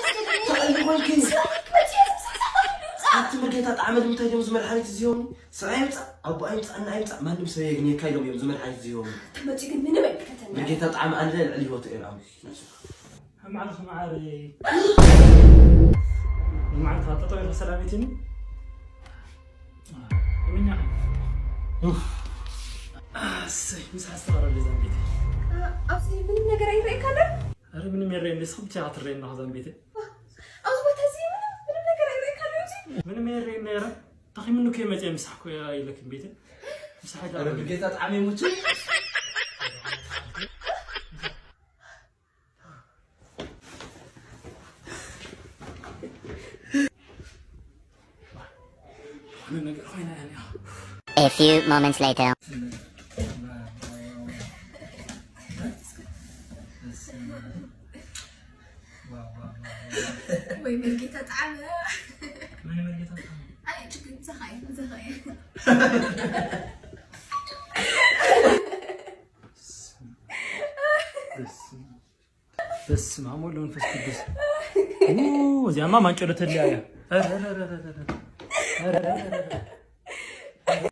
ተቐሊ ኮንኪ። ኣቲ መርጌታ ጣዕመ ንምንታይ ድዮም እዚ መድሓኒት እዚኦም? ሰብኣይ ይምጻእ፣ ኣቦኣ ይምጻእ፣ እና ይምጻእ፣ ማንም ሰብ የግንየካ ኢሎም እዮም እዚ መድሓኒት እዚኦም። ተመጺኡ ግን ምንም ኣይምልከተኒ። መርጌታ ጣዕመ ኣንለ ልዕሊ ህይወት ኤርኣም። ማዕረ ማዕረ ማዕረ ተጠወይ ሰላሚቲኒ። ምኛ ኡፍ። ኣሰይ፣ ምሳሕ ዝተቐረለ ዛንቤት። ኣብዚ ምንም ነገር ኣይረእካለን? ኣረ ምንም የረየኒ፣ ንስኺ ብቻ ኢኻ ትረየኒ ኣለኻ ዛንቤት። ኣብዚ ቦታ እዚ ምንም፣ ምንም ነገር ኣይረእካለይ ኣብዚ? ምንም የረየኒ ነይረ። ደኺሙኒ እኮ እየ መፂአ፣ ምሳሕ እኮ እየ ኢለክን ቤት። ምሳሕ ኣረ ኣይተቐረበኒ። ብጌታ ጣዕሚ ሙቹ። ዝኾነ ነገር ኮይና እያ እኒኣ። A few moments later. ወይ መርጌታ ጣዕመ። መን መርጌታ ጣዕመ? ኣይ ችግር፣ ምሳኻ እየ፣ ምሳኻ እየ። በስመ ኣብ ወወልድ ወመንፈስ ቅዱስ። ኡ፣ እዚኣማ ማንጨሎ ተድልያ እያ። ኧረ፣ ኧረ፣ ኧረ፣ ኧረ፣ ኧረ። ኧረ፣ ኧረ፣ ኧረ፣ ኧረ።